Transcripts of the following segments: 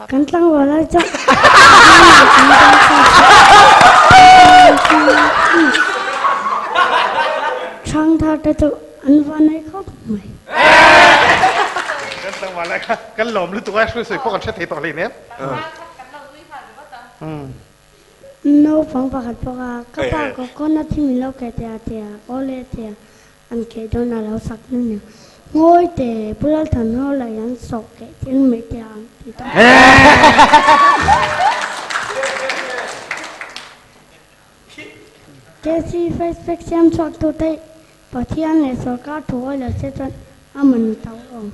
Kan tlangval ai chuan Thangthar te chu an van ei khawp mai. Kan tlangval ai kha kan lawm lutuk a, hruaisawi pawh kan hre thei tawh hleinem. Naupang pakhat bawk a, ka pa coconut hi min lo keh teh a tia, awle a tia, an keh dawn a lo sak hnu nia. Ngawi teh, Pu Lalthanhawla i an sawk keh thil mai teh ang ti ta. KC face pack siam chhuak tu te Pathian leh sorkar thu awi lo se chuan a man to awm.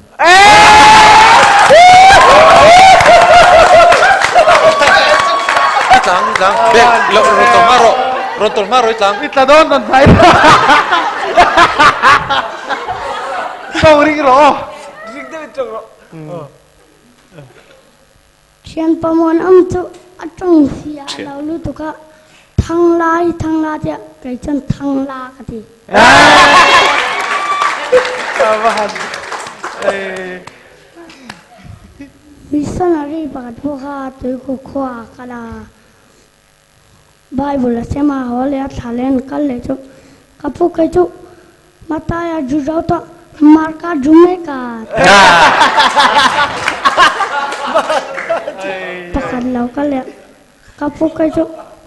I tlang, i tlang. Bek, lo, rawn tawlh hma rawh. Rawn tawlh hma rawh i tlang. I tla dawn rawn hnai rawh. Tawng ring rawh aw. Ring deuh in tawng rawh. Thianpa Muanawm chu a tawng fiah lo lutuk a, Thang lai, thang la tia kei chuan thang la ka ti. Missionary pakhat pawh kha tuikuk khua a kal a, Bible a sem a, haw leh a thla leh an kal leh chu ka pu kei chu Matthaia ju zo tawh Marka ju mek a pakhat lo kal leh ka pu kei chu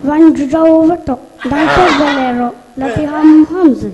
van ju zo vek tawh dang tawk ve leh rawh la ti ham ham zui.